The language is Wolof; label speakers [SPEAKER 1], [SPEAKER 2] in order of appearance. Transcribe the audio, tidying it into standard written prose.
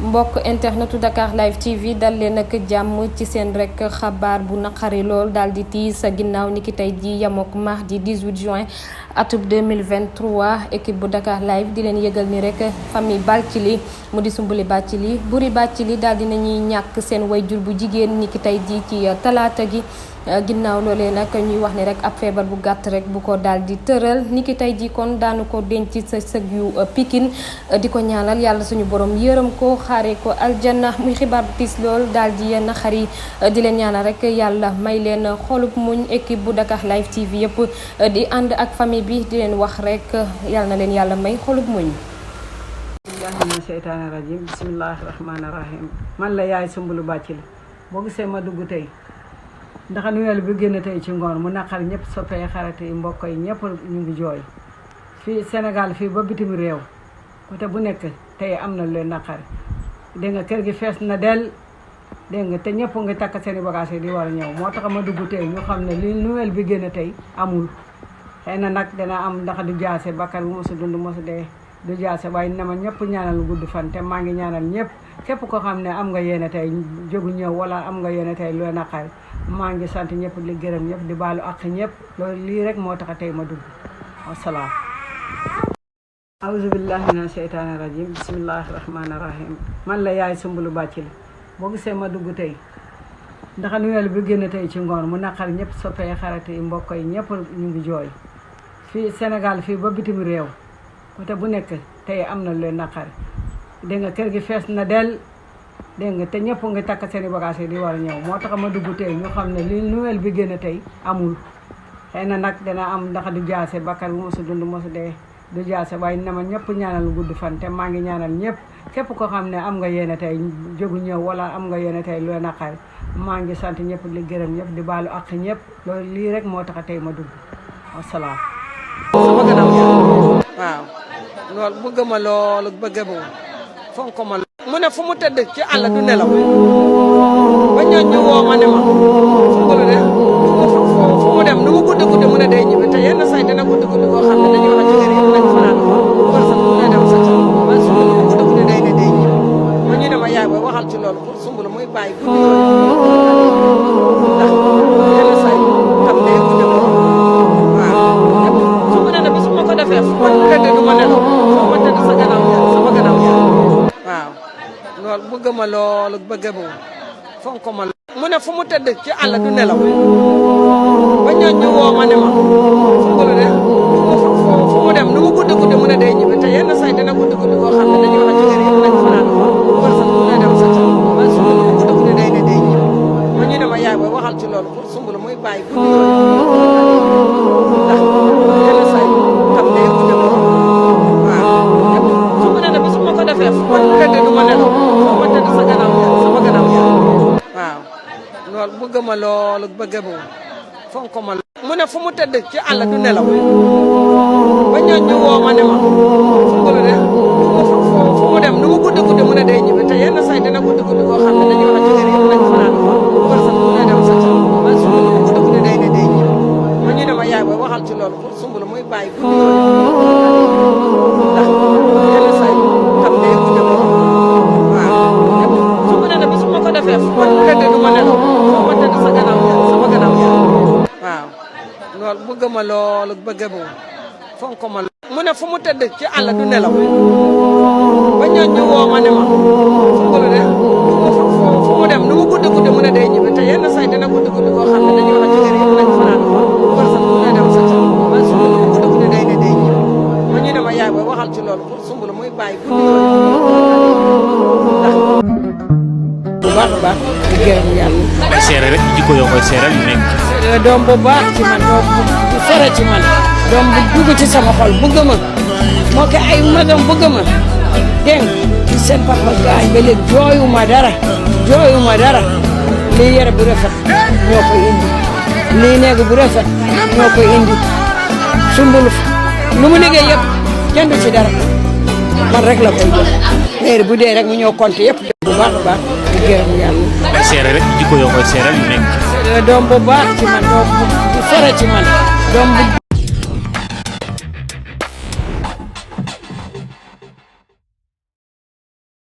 [SPEAKER 1] mbokk internetu Dakar Live TV dal leen ak jàmm ci seen rek xabaar bu naqari lool daal di tiis ginnaaw niki tey ji yamook mardi 18 juin atub 2023 équipe bu Dakar Live di leen yëgal ni rek famille Bathily mu di Soumboulou Bathily Boury Bathily daal di nañuy ñàkk seen wayjur bu jigéen niki tey ji ci talaata gi ginnaaw loolee nag ñuy wax ni rek ab feebar bu gàtt rek bu ko daal di tëral niki tey ji kon daanu ko denc sa sëg yu Pikine di ko ñaanal yàlla suñu borom yërëm ko xaare ko aljanna muy xibaar bu tiis lool daal di yenn xari di leen ñaanal rek yàlla may leen xolub muñ équipe bu Dakar Live TV yëpp di ànd ak famille bi di leen wax rek yàlla na leen yàlla may xolub muñ.
[SPEAKER 2] Mina seytaane rajim bismillahi rahmaani rahim man la yaay Soumboulou Bathily boo gisee ma dugg tey ndax Noël bi génn tey ci ngoon mu naqar ñëpp soppee xarit yi mbokk yi ñëpp ñu ngi jooy fii Sénégal fii ba bitim réew côté bu nekk tey am na leen naqari dégg nga kër gi fees na del dégg nga te ñëpp nga takk seeni bagage yi di war a ñëw moo tax ma dugg tey ñu xam ne li Noël bi génn tey amul xëy na nag dana am ndax du jaase bakkan bu mosu dund mosu dee du jaase waaye na ma ñëpp ñaanal gudd fan te maa ngi ñaanal ñëpp képp ko xam ne am nga yéene tey jógu ñëw wala am nga yéene tey looy naqari maa ngi sant ñëpp di gërëm ñëpp di baalu ak ñëpp loolu lii rek moo tax tey ma dugg wasalaam. awuzu billahi mina seytaane rajim bismillahi rahmaani rahim man la yaay Soumboulou Bathily boo gisee ma dugg tey ndax Noël bi génn tey ci ngoon mu naqar ñëpp soppee xarit yi mbokk yi ñëpp ñu ngi jooy fii Sénégal fii ba bitim réew côté bu nekk tey am na leen naqari dégg nga kër gi fees na del dégg nga te ñëpp nga takk seeni bagage yi di war a ñëw moo tax ma dugg tey ñu xam ne li Noël bi génn tey amul xëy na nag dana am ndax du jaase bakkan bu mosu dund mosu dee du jaase waaye na ma ñëpp ñaanal gudd fan te maa ngi ñaanal ñëpp képp ko xam ne am nga yéene tey jógu ñëw wala am nga yéene tey looy naqari maa ngi sant ñëpp di gërëm ñëpp di baalu ak ñëpp loolu lii rek moo tax tey ma dugg wasalaam. sama gannaaw waaw loolu bëgg ma loolu bëgg ma fonk ma mu ne fu mu tëdd ci àll du nelaw ba ñooñ ñu woo ma ne ma Soumboulou de fu mu dem nu mu guddi guddi mu ne day ñibbi te yenn say dina guddi guddi boo xam ne dañuy wax ci kër yi nañ fanaan parce que mu ne dem sa ci waaye Soumboulou mu guddi guddi day ne day ñibbi ma ñu ne ma yaay booy waxal ci loolu pour Soumboulou muy bàyyi guddi yooyu ndax yenn say tam day guddi ko waaw su mu ne ne bi su ma ko defee fu ma tëdd du ma nelaw fu ma tëdd sa gannaaw sama gannaaw waaw loolu bëgg ma loolu bëgg ma fonk ma mu ne fu mu tëdd ci àll du nelaw ba ñooñ ñu woo ma ne ma Soumboulou de fu mu dem nu mu guddi guddi mu ne day ñibbi te yenn say dina guddi guddi boo xam ne dañuy wax ci kër yi nañ fanaan parce que mu ne dem sa ci waaye Soumboulou mu guddi guddi day ne day ñibbi ma ñu ne ma yaay booy waxal ci loolu pour Soumboulou muy bàyyi guddi yooyu ndax yenn say tam day guddi ko waaw su mu ne ne bi su ma ko defee fu ma tëdd du ma nelaw fu ma tëdd sa gannaaw sama gannaaw waaw loolu bëgg ma loolu bëgg ma fonk ma mu ne fu mu tëdd ci àll du nelaw ba ñooñ ñu woo ma ne ma Soumboulou de fu mu dem nu mu guddi guddi mu ne day ñibbi te yenn say dina guddi guddi boo xam ne dañuy wax ci kër yi nañ fanaan parce que mu ne dem sa ci waaye Soumboulou mu guddi guddi day ne day ñibbi ma ñu ne ma yaay booy waxal ci loolu pour Soumboulou muy bàyyi guddi yooyu ndax yenn say tam day guddi ko waaw su mu ne ne bi su ma ko defee fu ma tëdd du ma nelaw fu ma tëdd sa gannaaw sama gannaaw waaw loolu bëgg ma loolu bëgg ma fonk ma mu ne fu mu tëdd ci àll du nelaw ba ñooñ ñu woo ma ne ma Soumboulou de fu mu dem nu mu guddi guddi mu ne day ñibbi te yenn say dina guddi guddi boo xam ne dañuy wax ci kër yi nañ fanaan parce que mu ne dem sa ci waaye Soumboulou mu guddi guddi day ne day ñibbi ma ñu ne ma yaay booy waxal ci loolu pour Soumboulou muy bàyyi guddi yooyu ndax bu baax a baax di gërëm yàlla.
[SPEAKER 3] ay seere rek jikko yoo koy seeral yu nekk.
[SPEAKER 2] doom bu baax ci man doom bu sore ci man doom bu dugg ci sama xol bëgg ma moo ko ay magam bëgg ma dégg nga seen papa gaañ ba léegi jooyuma dara lii yére bu rafet ñoo koy indi lii néeg bu rafet ñoo koy indi Soumboulou lu mu liggéey yëpp jëndu ci dara man rek la koy jox heure bu dee rek mu ñëw compte yëpp bu baax a baax di gërëm yàlla.
[SPEAKER 3] ay seere rek jikko yoo koy seeral yu nekk.
[SPEAKER 2] doom bu baax ci man doom bu sore ci man doom bu